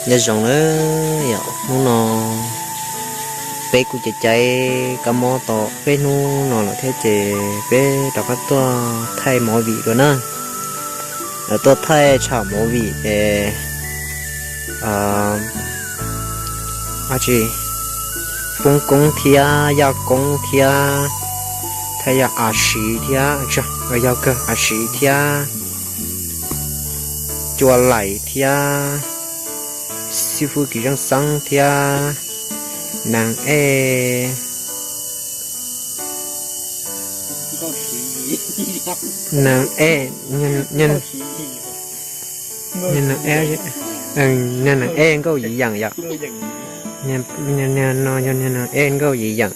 Nyob zoo na, yog hnub no peb kuj caiv caiv kab mob tau peb hnub no lawm thiab ces peb rov qab tuaj thaij movie dua na. Tuaj thaij tsham movie es, a, tsis, Foob Koob thiab Yaj Koob thiab, thiab yog A Siv thiab, yog kawg A Siv thiab Cua Laim thiab xib fwb Kim Zeej Xeeb thiab Nees Ej, Nees Ej, Nees Ej Nkauj Yiv Yeem yom. No yog Nees Ej Nkauj Yiv Yeem.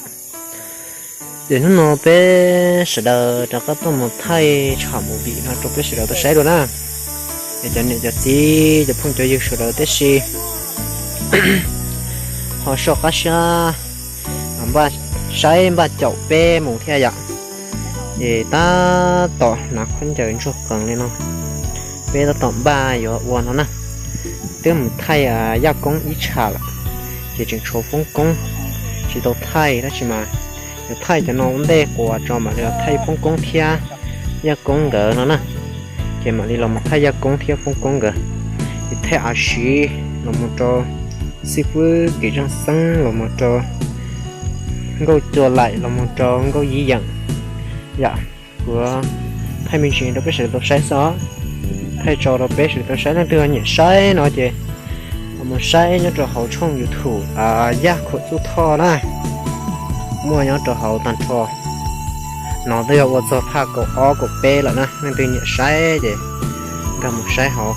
Ces hnub no peb sawv daws rov qab tuaj mus thaij tsham movie no rau peb sawv daws tau saib dua na. Es cov niam cov txiv cov phooj cov ywg sawv daws tib si ho soj qab siab npaj saib npaj caum peb mus thiab yom. Ces tab tom hnav khaub ncaws ntsuag qees li no, peb tab tom npaj yuav ua no na. Twb mus thaij Yaj Koob ib tsham lawm, ces tseem tshuav Foob Koob tsis tau thaij tab sis mas yuav thaij cov no ua ntej quas tso mam li los thaij Foob Koob thiab Yaj Koob nkawd no na. Ces mam li los mus thaij Yaj Koob thiab Foob Koob nkawd, ces thaij A Siv los mus rau xib fwb Kim Zeej Xeeb los mus rau Nkauj Cua Laim los mus rau Nkauj Yiv Yeem yom. Kuv thaij me ntsis rau peb sawv daws tau saib xwb, thaij tso rau peb sawv daws tau saib, leej twg nyiam saib no ces los mus saib nyob rau hauv tshooj YouTube Yaj Khuam Txuj Thoj na. Muaj nyob rau hauv tag nrho no twb yog ua txog phaj kaum ob kaum peb lawm na, leej twg nyiam saib ces nkag mus saib hauv.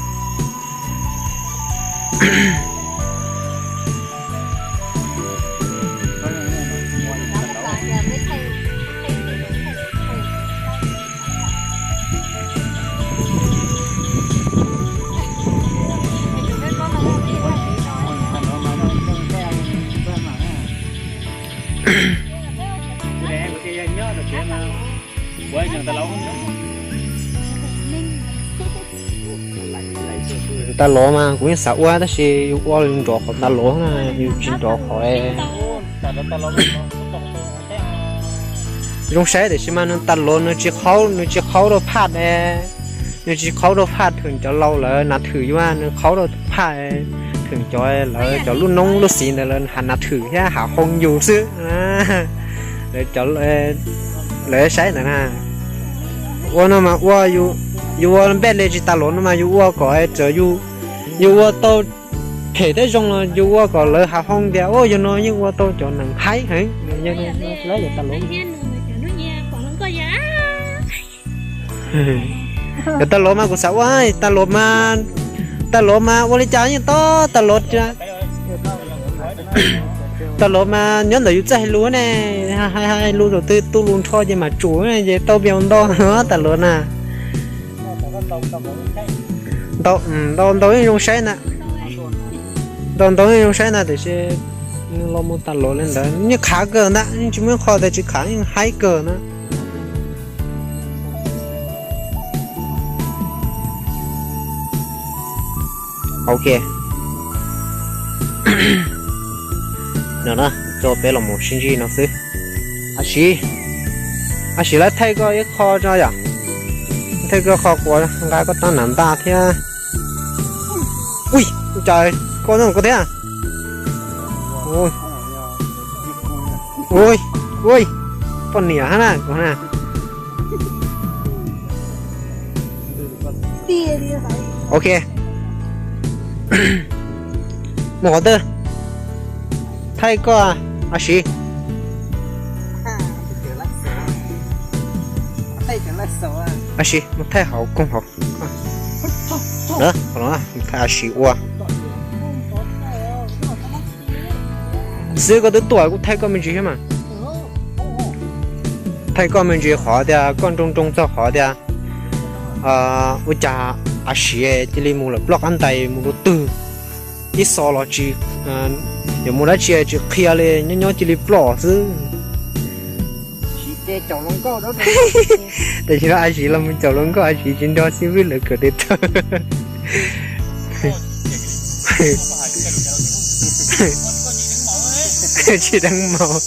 Tas los mas kuv yeej xav ua tab sis yus ua yus nrov qhov tas los na, yus tsis nrov qhov zoo saib tiam sis mas nws tas los nws tsis qhaub, nws tsis qhaub rau phaj, nws tsis qhaub rau phaj thwm cov laus lawv hnav thwm yus, nws qhaub rau phaj thwm cov lawv cov lub noob lub xiv ntawd lawv hnav thwm thiab hav hoo yus xwb. Lawv saib ntawd na. Ua no mas ua, yus ua npej li tsis tas los no mas yus ua kom txawm yus ua tau phem thiab zoo los yus ua kom lawv hav hoo tias ua yog no yeej ua tau cov neeg haib heev. Cov tas los mas kuv xav ua, tas los mas, tas los mas ua li cas yeej tau tas los. Tas los mas nyob ntawm yus txoj hais lus ne, hais lus thaum twg tu lus nrho ces mam tsum ces tau piau ntau tas los na. Ntau ntau yeej zoo saib na. Ntau ntau yeej zoo saib na tiam sis los mus tas los li ntawd yeej qhav kawg ntag, yeej tsis muaj qho tias tsis qhav, yeej haib kawg na. Ok, no na, tso peb los mus sib ntsib no xwb. A Siv, A Siv, lawv thaij koj ib qho tso yom. Thaij koj qho quav nqa koj tab nam ntaj thiab. Ui, cas koj noj koj thiab. Ui, ui, poj niam hab na. Ok, mus qhov twg? Thaij koj, A Siv. A Siv, mus thaij hauv koog hauv. Mus thaij A Siv ua. Xwb koj twb tuaj kuv thaij koj me ntsis thiab mas. Thaij koj me ntsis qhov tias koj nroo nroo txog qhov tias ua cas A Siv cia li mus lawm ploj qab ntais mus rau twg, ib xo los tsis, yuav mus dab tsi tsis qhia li, nyob nyob cia li ploj xwb. Tam sim no A Siv los mus caum hluas nkauj, A Siv tsis nrog xib fwb lawv kawm tes taw. Tsis deev mauv.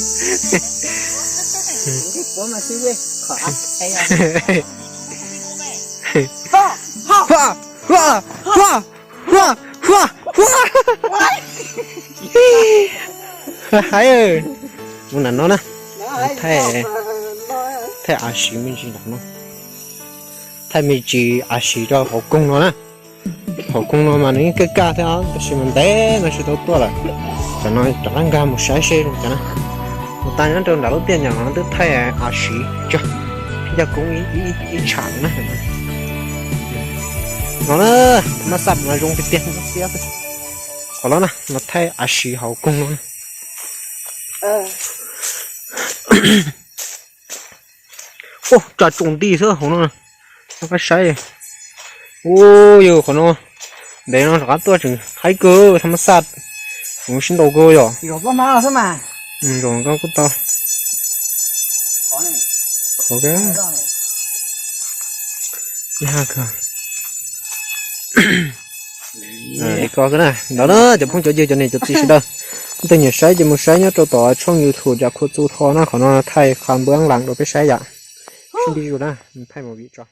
Hua, hua, hua, hua, hua, hua. Hais, mus nram no na. Thaij, thaij av siv me ntsis nram no. Thaij me ntsis av siv rau hauv koog no na. Hauv koog no mas nws yeej kaj kaj thiab tab sis mas ntev no tsis tau tuaj lawm. Cov no rov qab nkag mus saib seb zoo cas na. Mus tas nyob rau nram lub tiaj nyom no twb thaij av siv tso, ncaj koob ib tsham na. No na, maj xaj no zoo tiag tiag. Qhov no na, no thaij av siv hauv koog no na. Ua tsa tsaus nti xwb hauv no. Rov qab saib. Ua yog qhov no, ntev no rov qab tuaj tseem haib kawg, thab maj xaj, kuv sib ntaus kawg yom. Zaum koj kuj tau. Khov kawg. Ib ha kawg. Li ko xwb na, ntawd na cov phooj cov ywg cov niam cov txiv sawv daws, leej twg nyiam saib ces mus saib nyob rau tom tshooj YouTube Yam Khua Txus Tho na, qhov no thaij qha npab lam rau peb saib yom. Sib ntsib dua na, thaij movie tso.